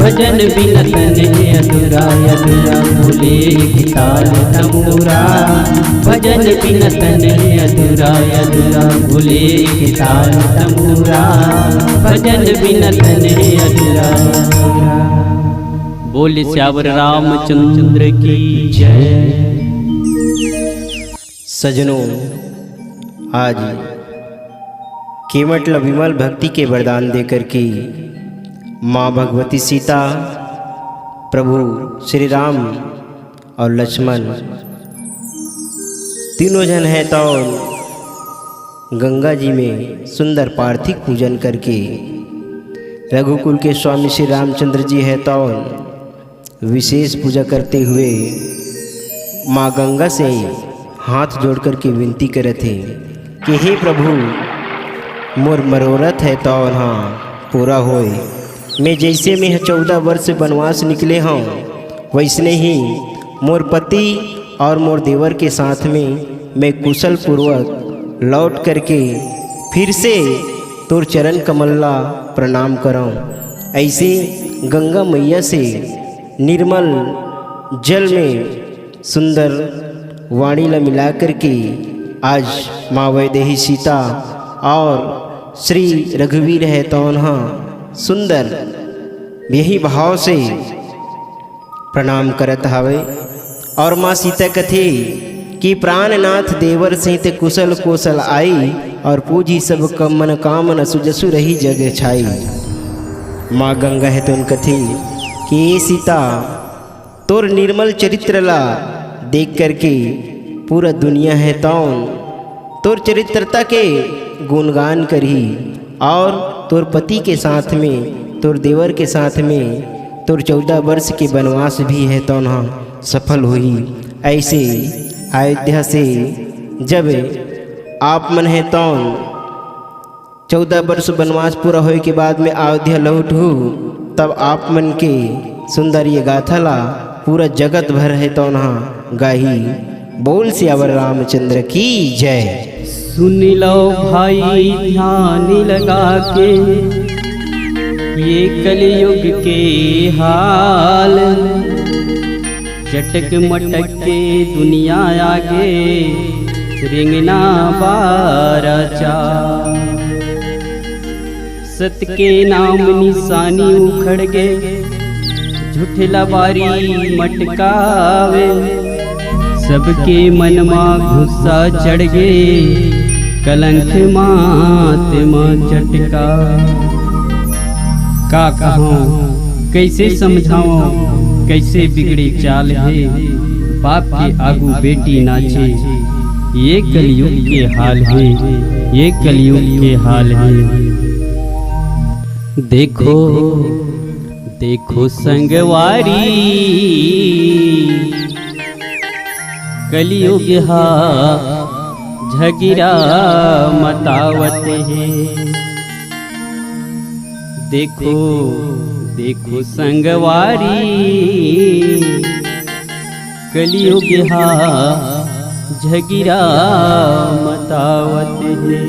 भजन बिना तन अधूरा, अधूरा। बोले एक ताल तमूरा, भजन बिना तन अधूरा, अधूरा। बोले एक ताल तमूरा, भजन बिना तन अधूरा। बोल सियावर रामचंद्र की जय। सजनों, आज केवट ल विमल भक्ति के वरदान देकर के माँ भगवती सीता, प्रभु श्री राम और लक्ष्मण तीनों झन हे तो गंगा जी में सुंदर पार्थिव पूजन करके रघुकुल के स्वामी श्री रामचंद्र जी हे तो विशेष पूजा करते हुए माँ गंगा से हाथ जोड़ करके विनती करत हे कि हे प्रभु, मोर मनोरथ हे तो ओहा पूरा होय। मैं जैसे मैं चौदह वर्ष बनवास निकले हूँ, वैसने ही मोर पति और मोर देवर के साथ में मैं कुशल पूर्वक लौट करके फिर से तोर चरण कमल ला प्रणाम करौं। ऐसे गंगा मैया से निर्मल जल में सुंदर वाणी ला मिला करके आज माँ वैदेही सीता और श्री रघुवीर हे तो ओहा सुंदर यही भाव से प्रणाम करत हावे। और माँ सीता कथे कि प्राणनाथ देवर सहित कुशल कोसल आई, और पूजी सब कम मन कामना सुजसु रही जग छाई। माँ गंगा हे तो कथे कि ए सीता, तोर निर्मल चरित्र ला देख करके पूरा दुनिया हे तौन तोर चरित्रता के गुणगान करही और तोर पति के साथ में, तोर देवर के साथ में तोर चौदह वर्ष के वनवास भी हे तौन ह सफल होही। ऐसे अयोध्या से जब आप मन हे तौन चौदह वर्ष वनवास पूरा होय के बाद में अयोध्या लौटहू, तब आप मन के सुंदर ये गाथा ला पूरा जगत भर हे तौन ह गाही। बोल सियावर रामचंद्र की जय। सुन लो भाई ध्यान लगा के, ये कलयुग के हाल, चटक मटक के दुनिया आगे रेंगना बारा चा। सत के नाम निशानी उखड़ गे, झूठ लबारी मटकावे। सबके मन मा गुस्सा चढ़ गे, कलंक मात मा चटका। का कहूँ, कैसे समझाऊँ, कैसे बिगड़े चाल हे, बाप के आगू बेटी नाचे, ये कलयुग के हाल हे, ये कलयुग के हाल हे। देखो, देखो संगवारी, कलयुग हा झगिरा मतावत हे। देखो, देखो संगवारी, कलयुग हा झगिरा मतावत हे।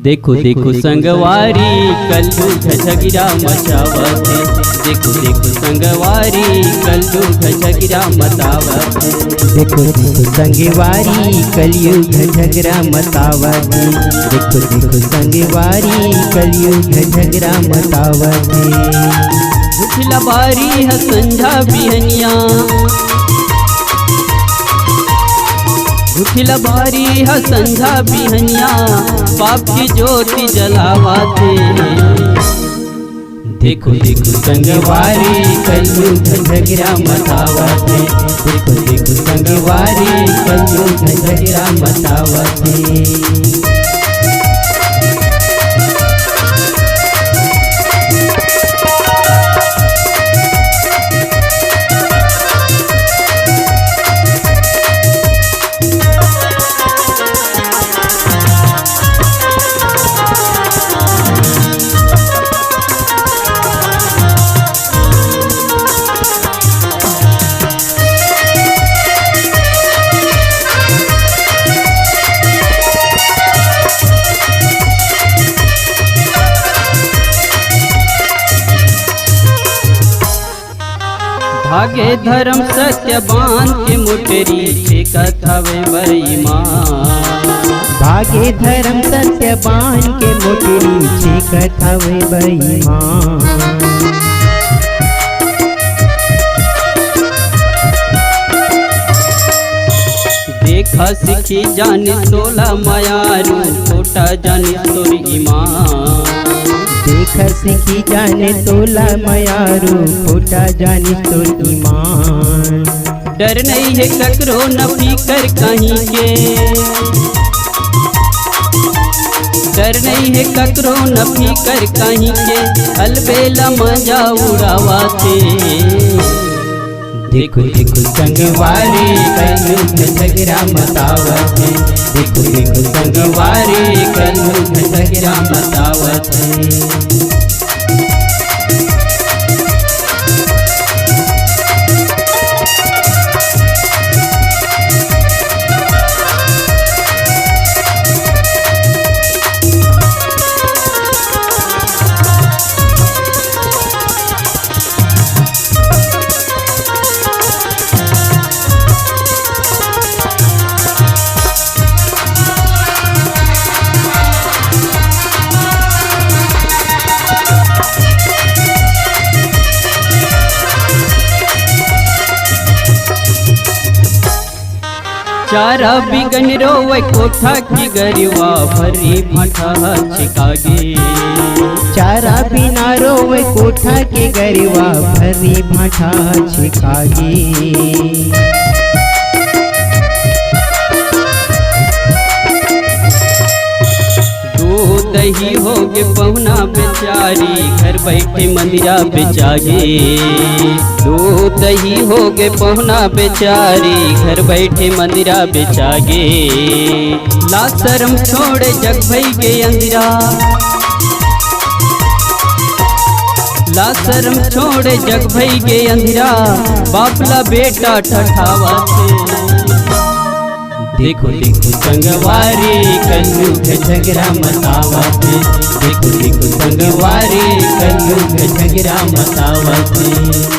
देखो, देखो संगवारी, कलयुग झगिरा मचावत हे। देखो, देखो संगवारी, कलयुग झगिरा मतावत हे। देखो, देखो संगवारी, कलयुग झगरा मतावत हे। देखो, देखो संगवारी, कलयुग झगरा मतावत हे। झूठ लबारी ह संझा बिहनिया, झूठ लबारी ह संझा बिहनिया, पाप की ज्योति जलावत हे। देखो, देखो संगवारी, कलयुग झगरा मतावत हे। देखो, देखो संगवारी, कलयुग झगरा मतावत हे। आगे धर्म सत्य बांध के मोटरी छेकत हवे बेईमान। भागे धर्म सत्य बांध के मोटरी छेकत हवे बेईमान। देखा सीखी जाने तोला मयारू, खोटा जाने तोर ईमान। देखा सीखी जाने तोला मयारू, खोटा जाने तोर ईमान। डर नहीं है ककरो न फिकर कहीं के, डर नहीं है ककरो न फिकर कहीं के, अलबेला मजा उड़ावा थे। देखो देखो संगवारी, कलयुग झगड़ा मतावत है। देखो देखो संगवारी, कलयुग झगड़ा मतावत है। चारा बिगन रोवे कोठा के गरवा, भर्री भांठा छेकागे। चारा बिना रोवे कोठा के गरवा, भर्री भांठा छेकागे। दो दही होगे पहुना बेचारी, घर बैठे मंदिरा बेचागे। दो दही होगे पहुना बेचारी, घर बैठे मंदिरा बेचागे। लाज सरम छोड़े जग भई गे अंधिरा, लाज सरम छोड़े जग भई गे अंधिरा, बाप ला बेटा ठठावत हे। देखो देखो संगवारी, कलयुग झगड़ा मतावत हे। देखो देखो संगवारी, कलयुग झगड़ा मतावत हे।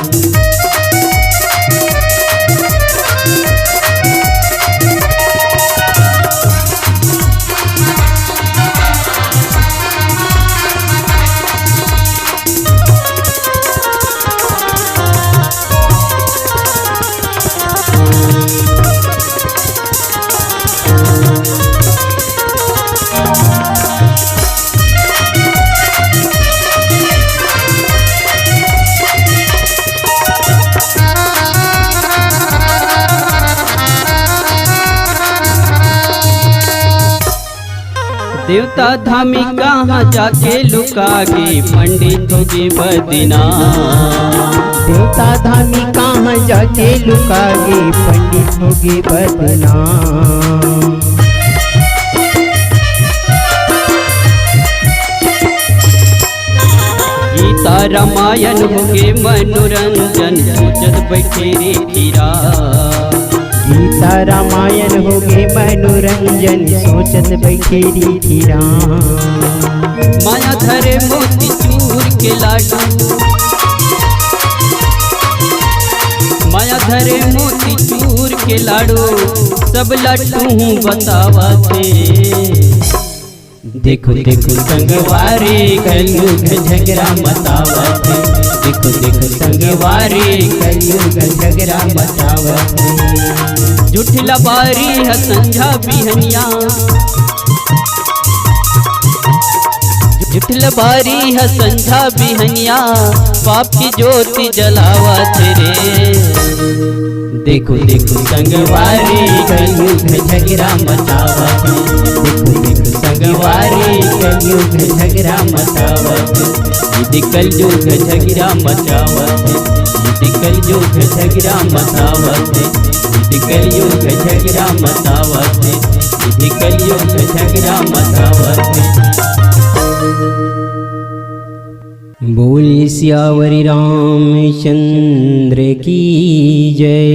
देवता धामी कहाँ जाके लुकागे, पंडित होगे बदनाम। देवता धामी कहाँ जाके लुकागे, पंडित होगे बदनाम। गीता रामायण होगे मनोरंजन, सोचत बैठे रे खीरा। गीता रामायण होगे मनोरंजन, सोचत बैठे रे खीरा। माया धरे मोती चूर के लाडू, माया धरे मोती चूर के लाडू, सब लड्डू हूँ बतावत हे। देखो देखो संगवारी, कलयुग झगड़ा मतावत हे। देखो देखो संगवारी, कलयुग झगड़ा मतावत हे। जुठला बारी ह संझा बिहनिया, जुठला बारी ह संझा बिहनिया, पाप की ज्योति जलावत रे। देखो देखो संगवारी, कलयुग झगड़ा मचावत हे। देखो देखो संगवारी, कलयुग झगड़ा मचावत हे। ये कलयुग झगड़ा मचावत हे। ये कलयुग झगड़ा मचावत हे। ये कलयुग झगड़ा मचावत हे। ये कलयुग झगड़ा मचावत हे। बोल सियावर रामचंद्र की जय,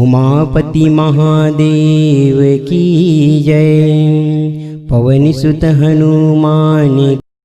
उमापति महादेव की जय, पवन सुत हनुमान